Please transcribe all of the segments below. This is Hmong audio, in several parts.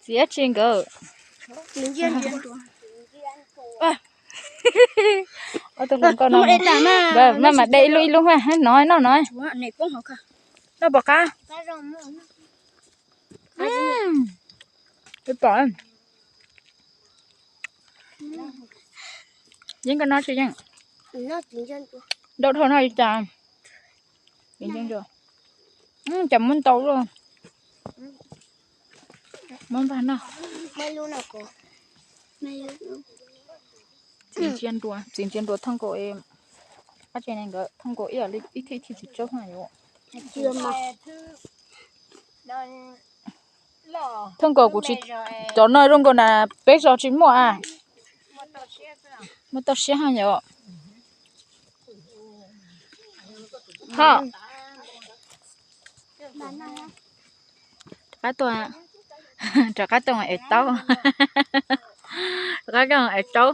Txiv dab tsi nkawd? Ob tug hluas nkauj no. Maj mam de ib lub ib lub no noj no. Noj puas qab? Pom. Yeej koj noj tsis yeej? Ntau dhau no li cas? Cas muab ntau luaj. Muab npag noj. Txiv ntsia nruas, txiv ntsia nruas thooj nkaus, thooj nkaus ib yam li ib thij ib thij txiv tsaub na yuav. Thooj nkaus kuv tsis, cov no zoo nkaus na, peb zos tsis muaj a. Muaj toj siab ha yom. Ho. Rov qab tuaj, rov qab tuaj es taub, rov qab tuaj es taub.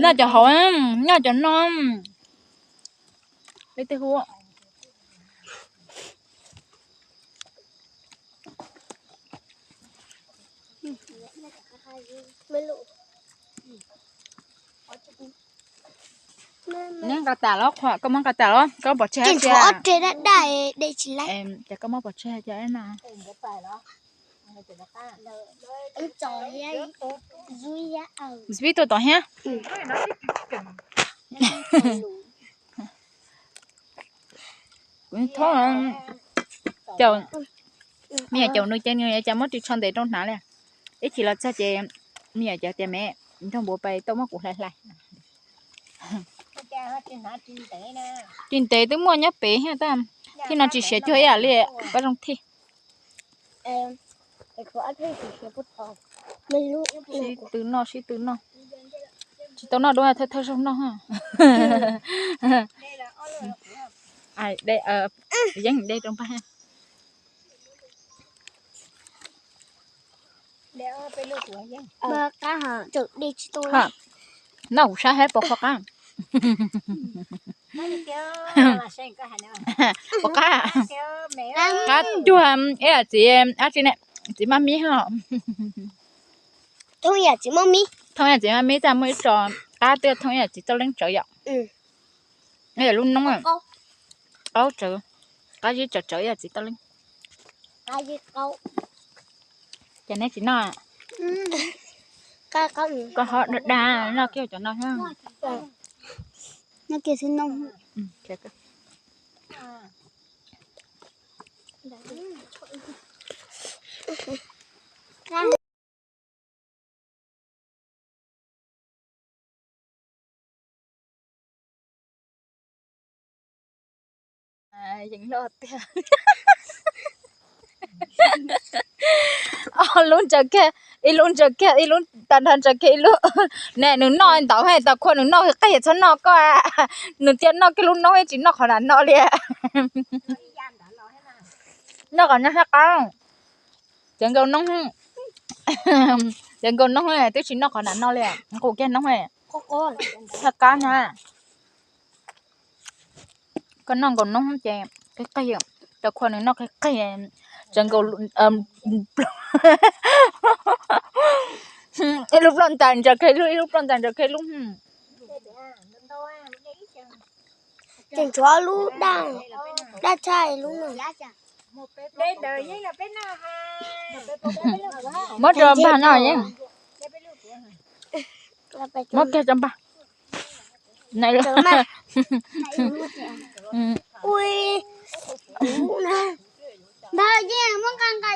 Noj cov hauv, noj cov no. Peb tej hu. Neb nqa tas los, koj muab nqa tas los, koj pom tseg hab tsi? Ces koj muab pom tseg hab tsi na? Zib tuaj tom thiab. Kuv thoob, me nyuam caum nws ces nws yuav cas muab ris tsho ntev rau hnav li. Ib chim los txog ces me nyuam caum tias me nrog npua pais tau muab kuv hlais hlais. Ris ntev twb muaj nyob pem thiab tab, thiab no tsis siav cuag ib yam li pab zoo thij. Sib tw noj, sib tw noj. Tsis tau noj dua thawj thawj zaug noj. Yeeb de rau npag. Noj kuv saib hab puas qab. Puas qab? Qab cuag ib yam txiv, txiv maj mib ho. Thooj ib yam txiv maj mib, txaj muaj ib tso qab twb thooj ib yam txiv txoj leeb tsawv yom. Ib yam lub noob qaub tsawv, qab zib tsawv tsawv ib yam txiv txoj leeb. Ces neb tsis noj? Koj ho dag dag noj kiag cov no. Yeej loj tiag. Ob lub ntsaws kiag, ib lub ntsaws kiag, ib lub tag nrho ntsaws kiag ib lub. Ne nws noj ntawd he, tau khua nws noj qig txhob noj koj. Nws cia noj kiag lub noob tsis noj qhov na no li. Noj qhov nyob sab qab. Cov nkaus noob, cov nkaus noob twb tsis noj qhov na no li. Qus kiag noob, sab qab na. Koj noj nkaus noob ces qig qig, tau khua nws noj qig qig, tsaws nkaus ib lub ploj ntais ntsaws kiag lub, ib lub ploj ntais ntsaws kiag lub. Ces ntsuav lub daj, daj tshaj lub no. Muab rau npag no yeej. Muab kiag rau npag. Ntag yeej muab nqa nqa.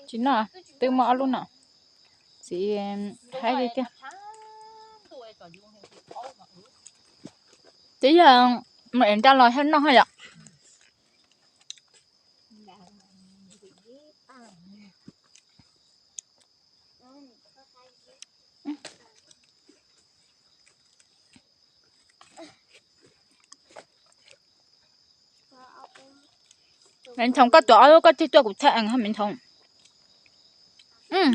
Tsis noj, twb muaj ob lub no. Txiv haib li tiag. Twb yog mus ev nra los thiaj noj yom. Me Ntxhoo, koj tuav ob lub koj thiaj tuaj kuv txhaj ees hab Me Ntxhoo.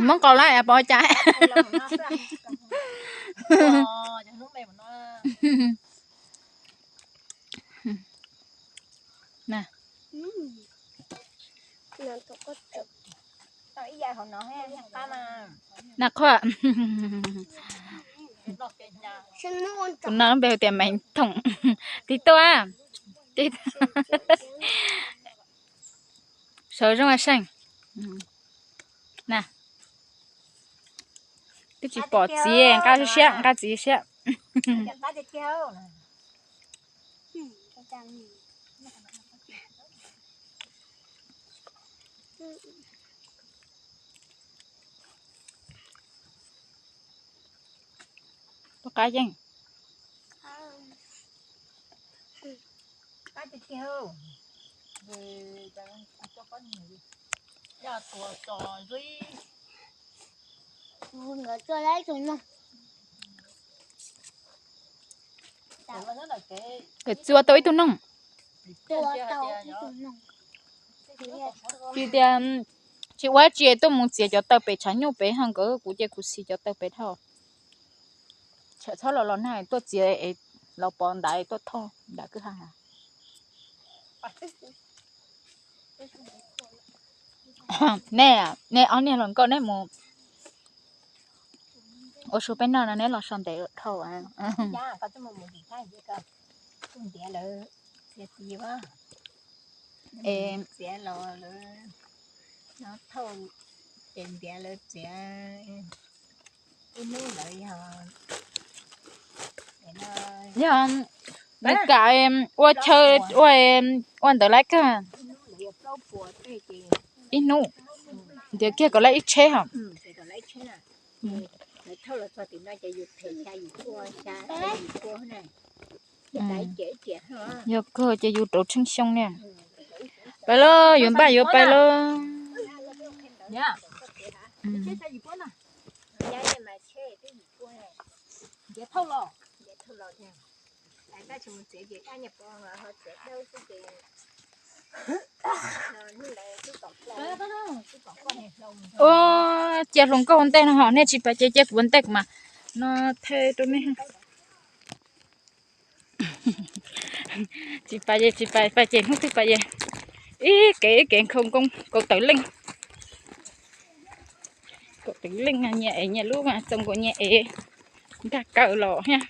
Muab nqaus lawm pov cas. Na qhua. Tus no lub npe hu tias Meev Thoom. Tig tuaj. Sawv zoo seej. Twb tsis pom txiv, nqa siab, nqa txiv siab. Tus qab yeej. Nkawd txua tau ib tug noog. Tsis tias, tsis ua tsi, tuaj mus txiav cov taws pem tshav nyuj pem ho nkawd, kuv ces kuv xis cov taws pem dhau. Txhob los los nag tuaj txiav es los pov ntawd tuaj thauj ntawm kwj ha. Nej, nej ob niag hluas nkauj neb mus ua su peb noj no neb los so ntev dhau. Es txiav los lawv no thauj ces ntiav lawv txiav ib hnub lawv yog yog nws kam ua chaw ua ntawd lawv kawg ib hnub ntiav kiag kom lawv ib tsheb hos. Yog kawg ces yus rauv tsheej xyoo ne. Pais lauj, yuav npaj yuav pais lauj. Ua cia hluas nkauj ua ntej no ho, nej tsis pais ces cia kuv ua ntej kuv mam no thaij rau nej. Tsis pais ces tsis pais, pais ces hnub twg pais ces. Ib kev ib kev nkhaus nkauj kaum tawm leej. Kaum tawm leej nyias ev nyias lub, txaus nkaus nyias ev nkag kawm los thiab.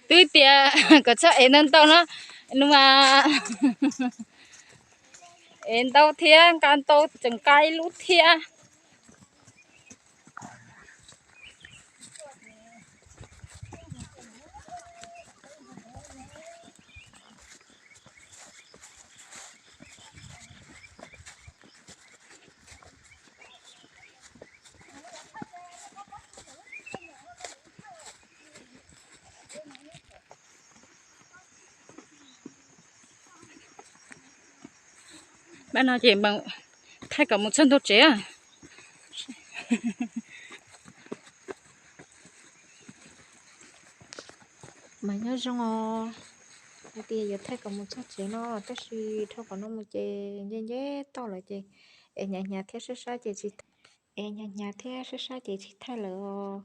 Twb tias kom txhob ev ntau ntau no, nws mas ev ntau thiab nqa ntau tseem nqa ib lub thiab. Pab no ces thaij kom mus txog ntua tsev. Mas nyob zoo os, hais tias yuav thaij kom mus txog tsev no, tab sis dhau qhov no mus ces nce nce toj lawm ces es hnyav hnyav thiab sab sab ces tsis, es hnyav hnyav thiab sab sab ces tsis thaij lawm os.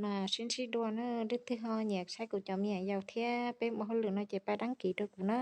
Mas sib ntsib dua na, leej twg ho nyiam saib kuv cov me nyuam yaus thiab peb mus hauj lwm no ces pab đăng ký rau kuv na.